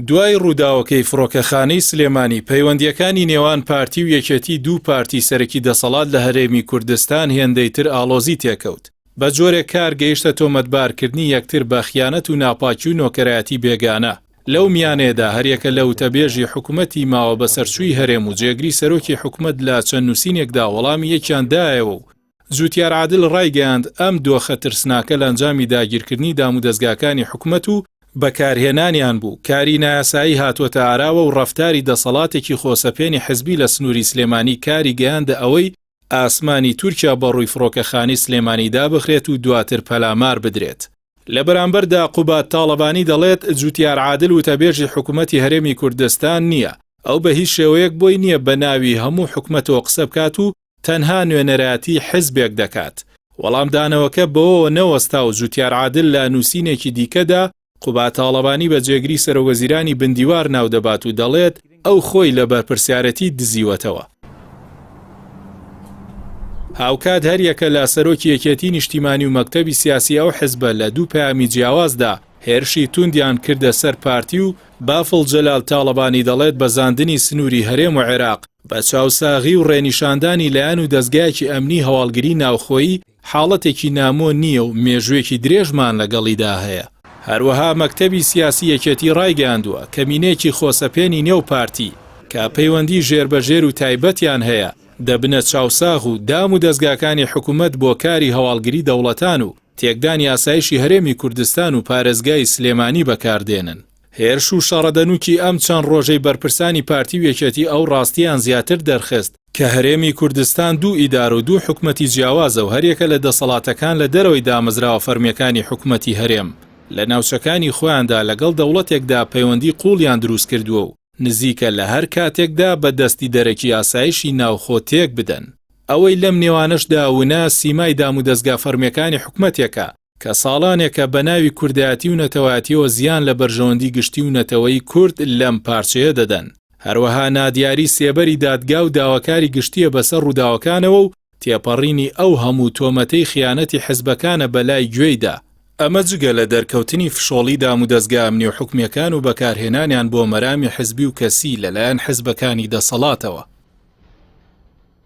دوای ڕووداوەکەی فڕۆکەخانەی سلێمانی، پەیوەندییەکانی نێوان پارتی و یەکێتی دوو پارتی سەرەکی دەسەڵات لە هەرێمی کوردستان هێندەی تر ئاڵۆزی تێکەوت. بە جۆرێک کار گەیشتە تۆمەتبارکردنی یەکتر بە خیانەت و ناپاکی و نۆکەرایەتی بێگانە. لەو میانەیەدا هەریەکە لە وتەبێژی حکومەتی ماوە بەسەرچووی هەرێم و جێگری سەرۆکی حکومەت لە چەند نووسینێکدا وەڵامی یەکیان دایەوە و جوتیار عادل ڕایگەیاند، ئەم دۆخە ترسناکە لە ئەنجامی داگیرکردنی دامودەزگاکانی حکومەت و بەکارهێنانیان بوو، کاری نایاسایی هاتووەتە ئاراوە و ڕەفتاری دەسەڵاتێکی خۆسەپێنی حزبی لە سنووری سلێمانی کاری گەیاندە ئەوەی ئاسمانی تورکیا بەڕووی فڕۆکەخانەی سلێمانی دابخرێت و دواتر پەلامار بدرێت. لە بەرامبەردا قوباد تاڵەبانی دەڵێت، جوتیار عادل وتەبێژی حکومەتی هەرێمی کوردستان نییە، ئەو بە هیچ شێوەیەک بۆی نییە بە ناوی هەموو حکومەتەوە قسە بکات و تەنها نوێنەرایەتی حزبێک دەکات. وەڵامدانەوەکە بەوەوە نەوەستا و جوتیار عادل لە نووسینێکی دیکەدا قوباد تاڵەبانی بە جێگری سەرۆکوەزیرانی بندیوار ناودەبات و دەڵێت ئەو خۆی لە بەرپرسیارێتی دزیوەتەوە. هاوکات هەریەکە لە سەرۆکی یەکێتی نیشتیمانی و مەکتەبی سیاسی ئەو حزبە لە دوو پەیامی جیاوازدا هێرشی توندیان کردە سەر پارتی و بافڵ جەلال تاڵەبانی دەڵێت بەزاندنی سنووری هەرێم و عێراق بە چاوساغی و ڕێنیشاندانی لایەن و دەزگایەکی ئەمنی هەواڵگری ناوخۆیی حاڵەتێکی نامۆ نییە و مێژووێکی درێژمان لەگەڵیدا هەیە. هەروەها مەکتەبی سیاسی یەکێتی ڕایگەیاندووە کەمینەیەکی خۆسەپێنی نێو پارتی کە پەیوەندی ژێربەژێر و تایبەتیان هەیە دەبنە چاوساغ و دام و دەزگاکانی حکومەت بۆ کاری هەواڵگری دەوڵەتان و تێکدانی ئاسایشی هەرێمی کوردستان و پارێزگای سلێمانی بەکاردێنن. هێرش و شەڕەدەنووکی ئەم چەند ڕۆژەی بەرپرسانی پارتی و یەکێتی ئەو ڕاستییان زیاتر دەرخست کە هەرێمی کوردستان دوو ئیدارە و دوو حکومەتی جیاوازە و هەریەکە لە دەسەڵاتەکان لە دەرەوەی دامەزراوە فەرمییەکانی حکومەتی هەرێم لە ناوچەکانی خۆیاندا لەگەڵ دەوڵەتێکدا پەیوەندی قووڵیان دروستکردووە و نزیکە لە هەر کاتێکدا بە دەستی دەرەکی ئاسایشی ناوخۆ تێک بدەن. ئەوەی لەم نێوانەشدا ونە، سیمای دامودەزگا فەرمییەکانی حکومەتێکە کە ساڵانێکە بە ناوی کوردایەتی و نەتەوایەتیەوە زیان لە بەرژەوەندی گشتی و نەتەوەیی کورد لەم پارچەیە دەدەن. هەروەها نادیاری سێبەری دادگا و داواکاری گشتییە بەسەر ڕووداوەکانەوە و تێپەڕینی ئەو هەموو تۆمەتەی خیانەتی حزبەکانە بەلای گوێیدا، ئەمە جگە لە دەرکەوتنی فشۆڵی دامودەزگا ئەمنی و حکومییەکان و بەکارهێنانیان بۆ مەرامی حزبی و کەسی لەلایەن حزبەکانی دەسەڵاتەوە.